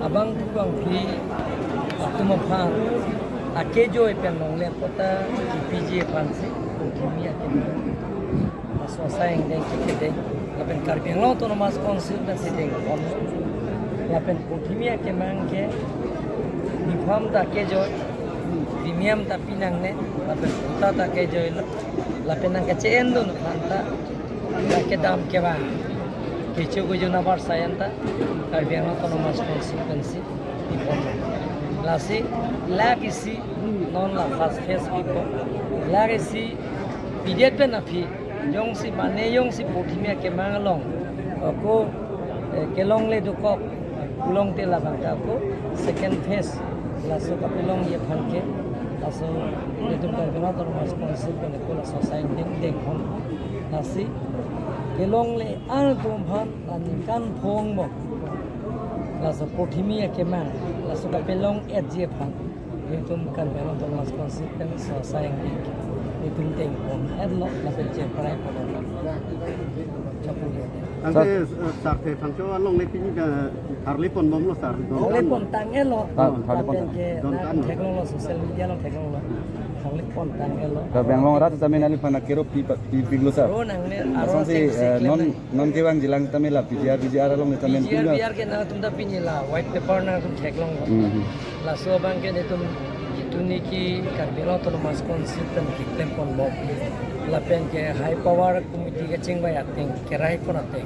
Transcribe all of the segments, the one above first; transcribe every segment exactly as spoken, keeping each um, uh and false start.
Abang pu bangpi atum aphan akejoi pen longle apot ta kipiji aphansi Pothimi akemang, laso asai angdeng kekedeng, lapen Karbi Anglong Autonomous Council pensi dengpon, lapen Pothimi akemang ke bipam ta kejoi, premium ta pinangne, lapen patta ta kejoilo, lapen nangkachendun aphan ta kedam kevang kecho kejun abar sayan ta Karbi Anglong Autonomous Council pensi ipon. Lasi lake isi non la first phase pipo. Lake isi pidet pen aphi jongsi mane jongsi Pothimi akemang along ako, eh, kelongle dokok, long te labang ke ako second phase laso kapelongji aphan ke laso netum Karbi Anglong Autonomous Council pen ako laso asai angdeng dengpon. Lasi kelongle atum aphan aningkan phong mo, laso Pothimi akemang laso kapelong-etji aphan netum Karbi Anglong Autonomous Council pen laso asai angdeng netum dengpon-etlo, lapen cheparai pon-etlo. Chapur ya. Ante, sir, eh, Sarthe Phangcho alongle pini ta tharle ponbomlo, sir. Tharle pontang-etlo. Ah, tharle pontang. Lapen ke don nang kan theklonglo, social media along theklonglo. Tharle pontang-etlo. Karbi Anglong arat tame nangliphan akero pi pa, pi pilo, sir. Ro nangne aro asonsi, ateng eh, non, non kevangjilang tame la P G R, V G R along le tame P G R, pilo. V G R ke nangtum ta pini la white paper nangtum theklonglo. Hmm, hmm. Laso abang ke netum itum ni ke Karbi Anglong Autonomous Council pen keklem ponbom. Lapen ke high power committee kachingvai ateng, kerai pon ateng.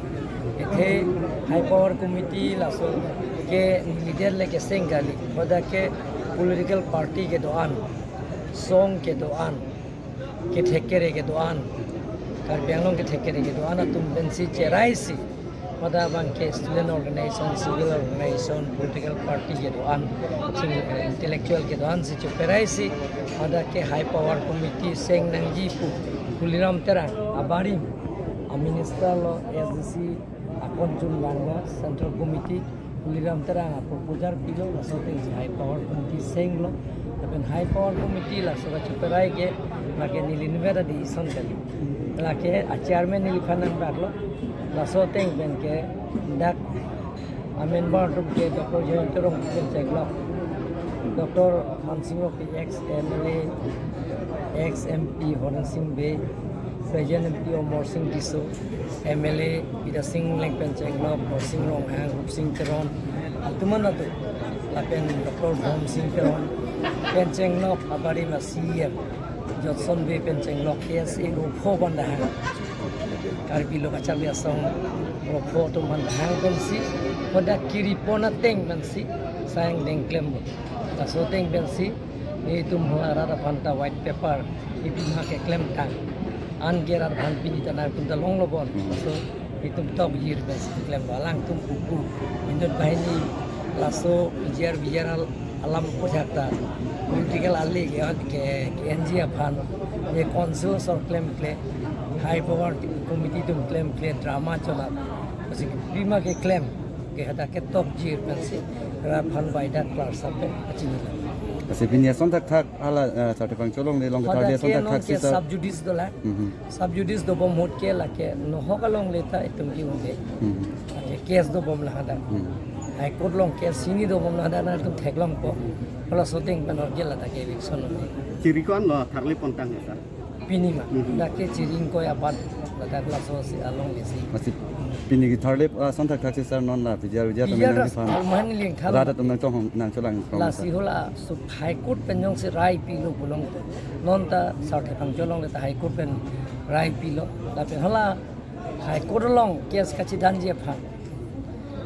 Athe high power committee laso ke neli det le keseng kali. Hadak ke political party kedo-an, song kedo-an, kethek kere kedo-an, Karbi Anglong kethek kere kedo-an atum pensi cheraisi, hadak abang ke student organization, civil organization, political party kedo-an, sing, eh, intellectual kedo-ansi cheperaisi, hadak ke high power committee seng nangji pu Tuliram Terang abarim, a minister lo, S D C akon chunvanglo, central committee Tuliram Terang a proposal pilo, laso atengsi high power committee senglo. Lapen high power committee laso kacheperai ke, lake neli invet adi ison kali. Lake a chairman neliphan nangbaklo. Laso ateng pen ke dak a member atum ke Doctor Jayanta Rongpi pen chenglok, Doctor Mansing Rongpi, ex M L A, ex M P Horen Sing Bey, present M P Amarsing Tisso, M L A Bidya Sing Engleng pen chenglok, Borsing Ronghang, Rupsing Teron, atum an atum, lapen Doctor Bhom Sing Teron pen chenglok, abarim a C E M Jotson Bey pen chenglok, K S A rupho bandahang, Karbi Lo Kacharli Asong rupho atum bandahang pensi, hadak kiri pon ateng pensi asai angdeng klemlo. Laso ateng pensi netum hala rat aphan ta white paper, ipi ma keklemtang. Anke rat aphan pini ta nangtum ta longlo bon. Hmm. So, itum tokjir pensi klemlo. Alangtum pupu, indut bahini laso P G R V G R al-, alam puthak ta political ali ke, ke, ke N G aphan, ye council sor klemkle, high power committee atum klemkle, drama chola. Lasi ipi ma keklem ke hadak ke tokjir pensi rat aphan bai dak klar sape kachinilo. Lasi pini ason thakthak hala, eh, Sarthe Phangcho alongle long hadak tharle ason ke thakthak nonke si, sir. Sub judice dolang. Mhm. Sub judice dobom ahut ke lake nohok alongle ta itum ke-un-e. Mhm. Lake case dobomlo hadak. Mhm. High Court along case hini dobomlo hadak, nangtum theklongpo. Halaso ateng pen orgel hadak ke eviction lo. Chiri ko-anlo tharle pontang ya, sir? Pini ma. Mhm. Dak ke chiri ingkoi abat, ladak laso si alongle si. Lasi pini ke tharle, ah, ason thakthak si, sir, non la P G R, V G R P G R tame ta nangliphan tharman lingthal. Rat atum nangchonghong, nangcholangkong, sir. Lasi hala so High Court pen jongsi rai pilo pulote, non ta Sarthe Phangcho alongle ta High Court pen rai pilo. Lapen hala High Court along case kachedanji aphan,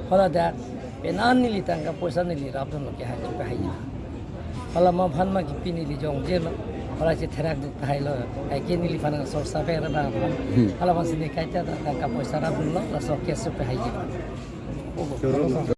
hala dak penan neli tangka poisa neli rapdunlo ke High Court kahai. Hala ma aphan ma kipi neli jongjelo. Hala chetherak duk tahai lo. Hai ke neliphan nang sorsa pe ra bang aphan. Hmm. Hala aphansi ne kaita ta tangka poisa rapdunlo, laso case pe hai.